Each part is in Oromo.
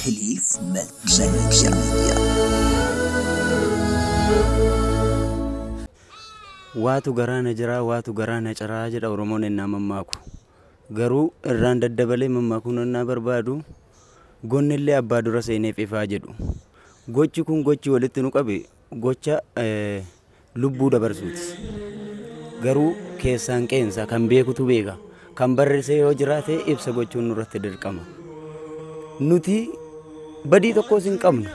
Kiliif Media. Waatu garaa na jiraa, waatu garaa na caraa jedha Oromoon ennaa mammaaku. Garuu irraan daddabalee mammaakuun ennaa barbaadu gonnillee abbaa dura seeneef ifaa jedhu. Gochi kun gochi walitti nu qabe gocha lubbuu dabarsuuti. Garuu keessaan qeensa kan beekutu beeka. Kan barreessee yoo jiraate ibsa gochuun nurratti dirqama. Nuti badii tokkos hin qabnu.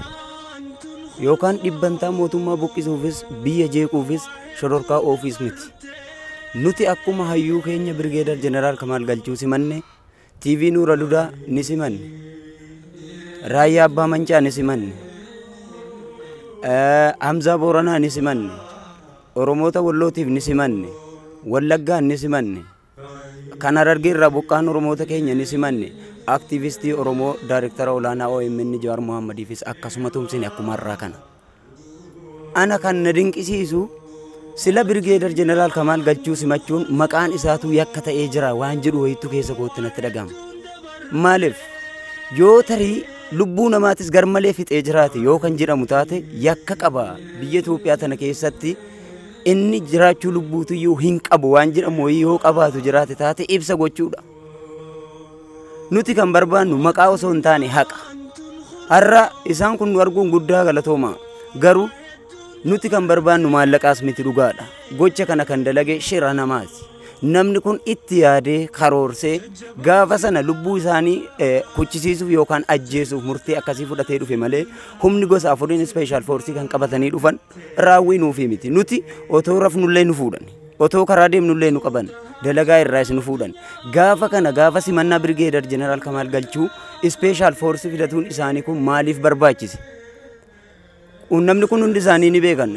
Yookaan dhibbantaa mootummaa buqqisuufis biyya jeequufis shororkaa oofiis miti. Nuti akkuma hayyuu keenya Birgeedar Jeneraal Kamaal Galchuu simanne, TV Nuura Ludaa ni simanne, Raayyaa Abbaa Mancaa ni simanne, Hamzaa Booranaa ni simanne, Oromoota Wallootiif ni simanne, Wallaggaan ni simanne, kan Harargee irraa buqqaan Oromoota keenya ni simanne, aktiivistii Oromoo Daayirektara Olaanaa OMN Jawaar Mohammadiifis akkasuma tumsine akkuma har'aa kana. Ana kan na dinqisiisu sila Birgeedar Jeneraal Kamaal Galchuu simachuun maqaan isaatu yakka ta'ee jira waan jedhu wayittuu keessa kootti natti dhaga'ama. Maaliif yoo tarii lubbuu namaatis garmalee fixee jiraate yoo kan jedhamu taate yakka qaba biyya Itoophiyaa tana keessatti inni jiraachuu lubbuutiyyuu hin qabu waan jedhamu wayii yoo qabaatu jiraate taate ibsa gochuudha. Nuti kan barbaannu maqaa osoo hin taane haqa. Har'a isaan kun nu arguun guddaa galatooma. Garuu nuti kan barbaannu maallaqaas miti dhugaadha. Gocha kana kan dalage shira namaati. Namni kun itti yaadee karoorsee gaafa sana lubbuu isaanii kuchisiisuuf yookaan ajjeesuuf murtee akkasii fudhatee dhufe malee humni gosa afuriin ispeeshaal foorsii kan qabatanii dhufan raawwii nuufii miti. Nuti otoo rafnullee nu fuudhan. Otoo karaa deemnullee nu qaban. Dalagaa irraas nu fuudhan. Gaafa kana gaafa simannaa Birgeedar Jeneraal Kamaal Galchuu ispeeshaal foorsii fidatuun isaanii kun maaliif barbaachise? Namni kun hundi isaanii ni beekan.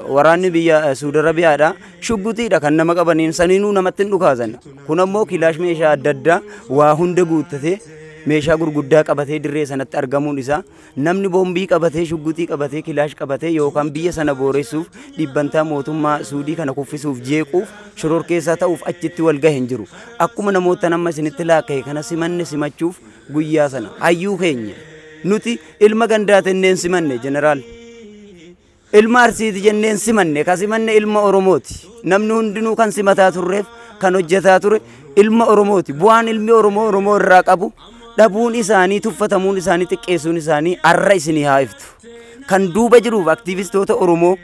Waraanni biyya Suudi Arabiyaadha. Shuggutiidha kan nama qabaniin saniinuu namatti hin dhukaasan. Kun ammoo kilaash meeshaa adda addaa waa hunda guuttatee meeshaa gurguddaa qabatee dirree sanatti argamuun isaa namni boombii qabatee shuggutii qabatee kilaash qabatee yookaan biyya sana booressuuf dhibbantaa mootummaa Suudii kana kuffisuuf jeequuf shororkeessaa ta'uuf achitti wal gahe hin jiru. Akkuma namoota nama isinitti laakka'e kana simanne simachuuf guyyaa sana hayyuu keenya nuti ilma gandaa tenneen simanne jeneraal. Ilma Arsiiti jenneen simanne ka simanne ilma Oromooti. Namni hundinuu kan simataa turreef kan hojjetaa ture ilma Oromooti. Bu'aan ilmi Oromoo Oromoo irraa qabu dhabuun isaanii tuffatamuun isaanii xiqqeessuun isaanii har'a isinii haa iftu. Kan duuba jiruuf aktiivistoota Oromoo,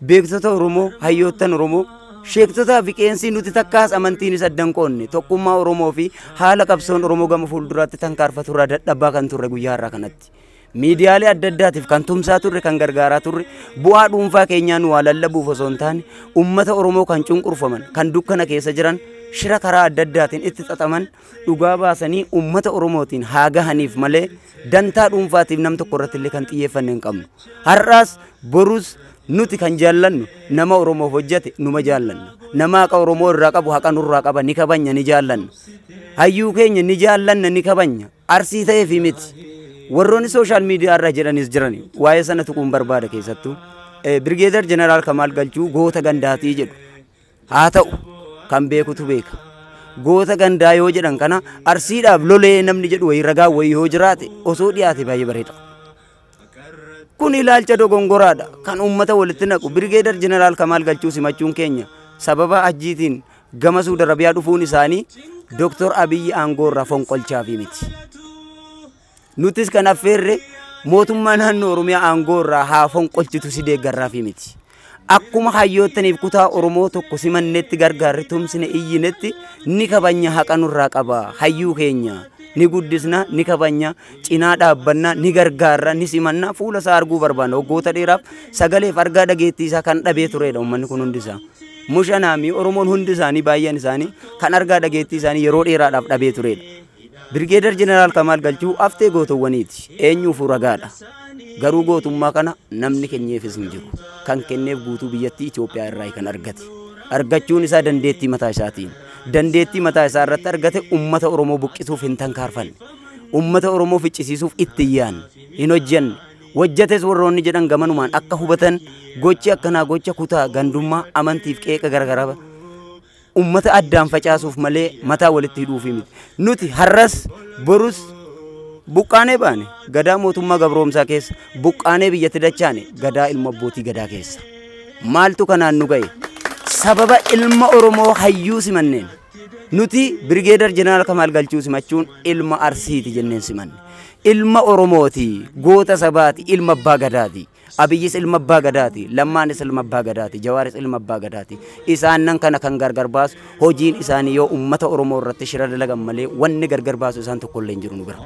beektota Oromoo, hayyoottan Oromoo, sheektotaa fi qeensii nuti takkaas amantiinis addan qoonne tokkummaa Oromoo fi haala qabsoon Oromoo gama fuulduraatti tankaarfatu irraa dadhabaa kan turre guyyaa har'aa kanatti. Miidiyaalee adda addaatiif kan tumsaa turre kan gargaaraa turre bu'aa dhuunfaa keenyaa nu waa lallabuuf osoo hin taane uummata Oromoo kan cunqurfaman kan dukkana keessa jiran shira karaa adda addaatiin itti xaxaman dhugaa baasanii uummata Oromootiin haa gahaniif malee dantaa dhuunfaatiif nam tokko irratti illee kan xiyyeeffanne hin qabnu. Har'aas borus nuti kan jaallannu nama Oromoof hojjete numa jaallanna. Nama haqa Oromoo irraa qabu haqa nurraa qaba ni kabanya ni jaallanna. Hayyuu keenya ni jaallanna ni kabanya. Arsii ta'eefi miti. Warroonni sooshaal miidiyaa irra jedhanis jirani. Waa'ee sana tuquun barbaada keessattuu. Birgeedar Jeneraal Kamaal Galchuu goota gandaatii jedhu. Haa ta'u kan beekutu beeka. Goota gandaa yoo jedhan kana Arsiidhaaf lolee namni jedhu wayii ragaa wayii yoo jiraate osoo dhiyaate baay'ee bareeda. Kun ilaalcha dogongoraadha. Kan uummata walitti naqu Birgeedar Jeneraal Kamaal Galchuu simachuun keenya sababa hajjiitiin gama Suudi Arabiyaa dhufuun isaanii Dooktor Abiyyi aangoo irraa fonqolchaafi miti. Nutis kan affeerre mootummaa naannoo Oromiyaa aangoo irraa haa fonqolchitu si deeggarraafi miti. Akkuma hayyoottaniif kutaa Oromoo tokko simannetti gargaarre tumsine iyyinetti ni kabanya haqa nurraa qaba hayyuu keenya ni guddisna ni kabanya cinaa dhaabbanna ni gargaarra ni simanna fuula isaa arguu barbaanna waggoota dheeraaf sagaleef argaa dhageettii isaa kan dhabee turedha uummanni kun hundi isaa. Mushanaami Oromoon hundi isaanii baay'een isaanii kan argaa dhageettii isaanii yeroo dheeraadhaaf dhabee turedha. Birgeedar Jeneraal Kamaal Galchuu haftee gootowwaniiti. Eenyuufuu ragaadha. Garuu gootummaa kana namni kenneefis hin jiru. Kan kenneef guutuu biyyattii Itoophiyaa irraa kan argate. Argachuun isaa dandeettii mataa isaatiin. Dandeettii mataa isaa irratti argate uummata Oromoo buqqisuuf hin tankaarfanne. Uummata Oromoo ficcisiisuuf itti hin yaadne. Hin hojjenne. Hojjetes warroonni jedhan gamanumaan akka hubatan gochi akkanaa gocha kutaa gandummaa amantiif qeeqa garagaraa uummata addaan facaasuuf malee mataa walitti hidhuufi miti. Nuti har'as borus Buqqaanee baane gadaa mootummaa gabroomsaa keessa, buqqaanee biyyatti dachaane gadaa ilma abbootii gadaa keessa. Maaltu kanaan nu ga'e? Sababa ilma Oromoo hayyuu simanneen. Nuti Birgeedar Jeneraal Kamaal Galchuu simachuun ilma Arsiiti jenneen simanne. Ilma Oromooti, goota sabaati, ilma abbaa gadaati. Abiyyis ilma abbaa gadaati, Lammaanis ilma abbaa gadaati, Jawaaris ilma abbaa gadaati. Isaan nan kana kan gargar baasu hojiin isaanii yoo uummata Oromoo irratti shira dalagan malee wanni gargar baasu isaan tokkollee hin jiru nu bira.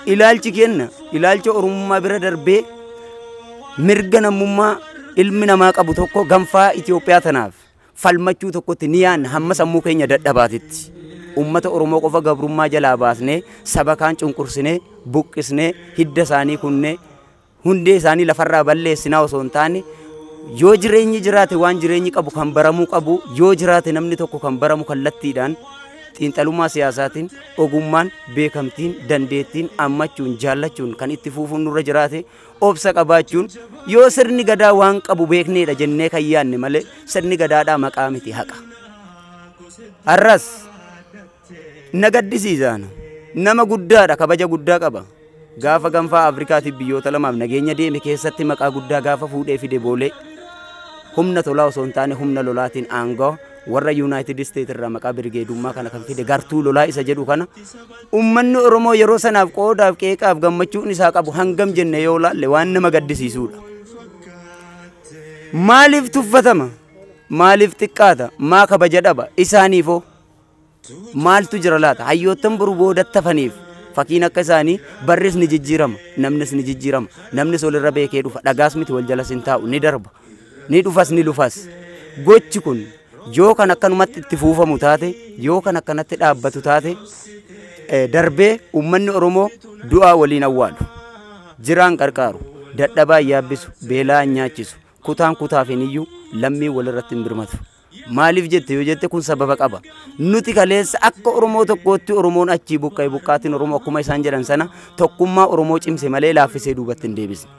Ilaalchi kenna, ilaalcha Oromummaa bira darbee mirga namummaa ilmi namaa qabu tokko ganfaa Itoophiyaa tanaaf falmachuu tokkotti ni yaanna hamma sammuu keenya dadhabaatitti. Uummata Oromoo qofa gabrummaa jalaa baasnee saba kaan cunqursinee buqqisnee hidda isaanii kunnee hundee isaanii lafarraa balleessinaa osoo hin taane, yoo jireenyi jiraate waan jireenyi qabu kan baramuu qabu, yoo jiraate namni tokko kan baramu kallattiidhaan xiinxalummaa siyaasaatiin, ogummaan, beekamtiin, dandeettiin, ammachuun, jaallachuun kan itti fuufuun nurra jiraate, obsa qabaachuun, yoo sirni gadaa waan qabu beekneedha jennee kan yaanne malee sirni gadaadhaa maqaa miti, haqa. Har'as na gaddisiisaan, nama guddaadha, kabaja guddaa qaba. Gaafa ganfaa Afrikaatiif biyyoota lamaaf nageenya deeme keessatti maqaa guddaa gaafa fuudhee fide boolee humna tolaa osoo hin taane humna lolaatiin aangoo warra Yuunaayitid Isteet irraa maqaa birgeedummaa kana kan fide gartuu lolaa isa jedhu kana, uummanni Oromoo yeroo sanaaf qoodaaf qeeqaaf gammachuun isaa qabu hangam jenne yoo laalle waan nama gaddisiisudha. Maaliif tuffatama? Maaliif xiqqaata? Maa kabaja dhaba? Isaaniifoo maaltu jira laata? Hayyoottan boru boodatti hafaniif fakkiin akka isaanii barris ni jijjiirama, namnis ni jijjiirama, namnis walirra beekee dhufa, dhagaas miti wal jalas hin taa'u, ni darba, ni dhufas ni lufas. Gochi kun yoo kan akkanumatti itti fuufamu taate, yoo kan akkanatti dhaabbatu taate, darbee uummanni Oromoo du'aa waliin awwaalu, jiraan qarqaaru, dadhabaa yaabbisu, beelaa nyaachisu, kutaan kutaaf hin iyyuu lammii walirratti hin birmatu. Maaliif jette yoo jette, kun sababa qaba. Nuti kaleessa akka Oromoo tokkootti Oromoon achii buqqa'e, buqqaatiin Oromoo akkuma isaan jedhan sana tokkummaa Oromoo cimse malee laaffisee duubatti hin deebisne.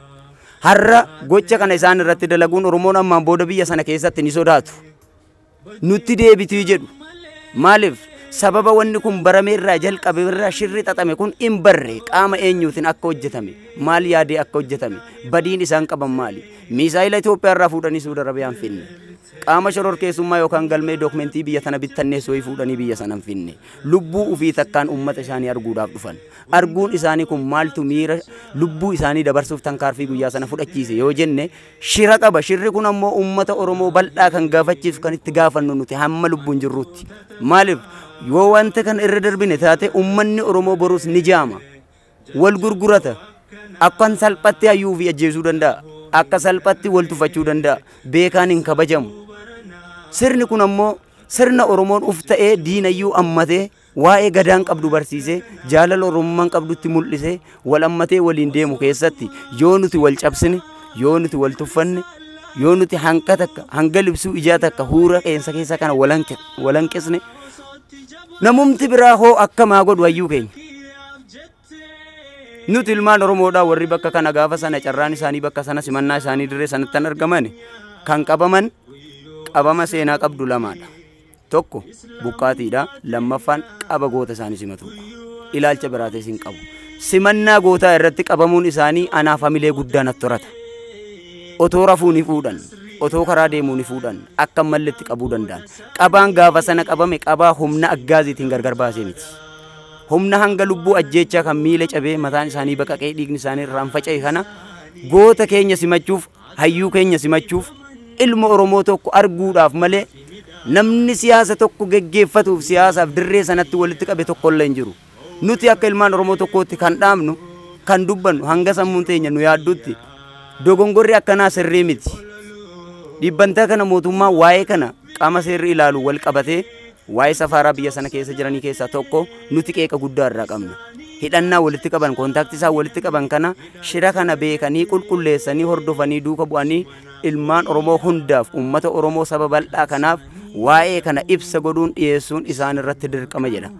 Har'a gocha kana isaan irratti dalaguun Oromoon ammaan booda biyya sana keessatti ni sodaatu. Nutti deebitii jedhu. Maaliif? Sababa wanni kun barame irraa jalqabe irraa shirri xaxame kun hin barre, qaama eenyuutiin akka hojjetame, maal yaadee akka hojjetame, badiin isaan qaban maali? Miisaayila Itoophiyaa irraa fuudhanii Suudi Arabiyaan finne. Qaama shororkeessummaa yookaan galmee dookumentii biyya tana bittanneessoo fuudhanii biyya sana hin finne. Lubbuu ufii takkaan uummata isaanii arguudhaaf dhufan. Arguun isaanii kun maaltu miira lubbuu isaanii dabarsuuf tankaarfii guyyaa sana fudhachiise yoo jenne shira qaba. Shirri kun ammoo uummata Oromoo bal'aa kan gaafachiisu, kan itti gaafannu nuti hamma lubbuun jirrutti. Maaliif? Yoo wanta kana irra darbine taate uummanni Oromoo borus ni jaama. Wal gurgurata. Akkan salphatti hayyuu fi ajjeesuu danda'a. Akka salphatti wal tuffachuu danda'a. Beekaan hin kabajamu. Sirni kun ammoo sirna Oromoon uf ta'ee diinayyuu ammatee waa'ee gadaan qabdu barsiisee jaalala Oromummaan qabdutti mul'isee wal ammatee waliin deemu keessatti yoo nuti wal cabsine, yoo nuti wal tuffanne, yoo nuti hanqa takka hanga libsuu ijaa takka huura qeensa keessa kana wal hanqisne, namumti biraa hoo akkamaa godhu hayyuu keenya? Nuti ilmaan Oromoodhaa warri bakka kana gaafa sana carraan isaanii bakka sana simannaa isaanii dirree sanatti kan argaman kan qabaman qabama seenaa qabdu lamaadha. Tokko buqqaatiidha, lammaffaan qaba goota isaanii simatudha. Ilaalcha biraatis hin qabu. Simannaa gootaa irratti qabamuun isaanii anaaf hamilee guddaa natti horata. Otoo rafuu ni fuudhan, otoo karaa deemuu ni fuudhan, akka malletti qabuu danda'an. Qabaan gaafa sana qabame qabaa humna aggaaziitiin gargar baasee miti. Humna hanga lubbuu ajjeechaa kan miila cabee mataan isaanii baqaqee dhiigni isaanii irraan faca'e kana goota keenya simachuuf, hayyuu keenya simachuuf, ilma Oromoo tokko arguudhaaf malee namni siyaasa tokko geggeeffatuuf siyaasaaf dirree sanatti walitti qabe tokkollee hin jiru. Nuti akka ilmaan Oromoo tokkootti kan dhaamnu, kan dubbannu hanga sammuun teenya nu yaaddutti dogongorri akkanaa sirrii miti. Dhibbantaa kana mootummaa waa'ee kana qaama seerri ilaalu wal qabatee waa'ee safaaraa biyya sana keessa jiranii keessaa tokko nuti qeeqa guddaa irraa qabna. Hidhannaa walitti qaban, koontaaktii isaan walitti qaban kana shira kana beekanii qulqulleessanii hordofanii duuka bu'anii ilmaan Oromoo hundaaf uummata Oromoo saba bal'aa kanaaf waa'ee kana ibsa godhuun dhiyeessuun isaan irratti dirqama jedha.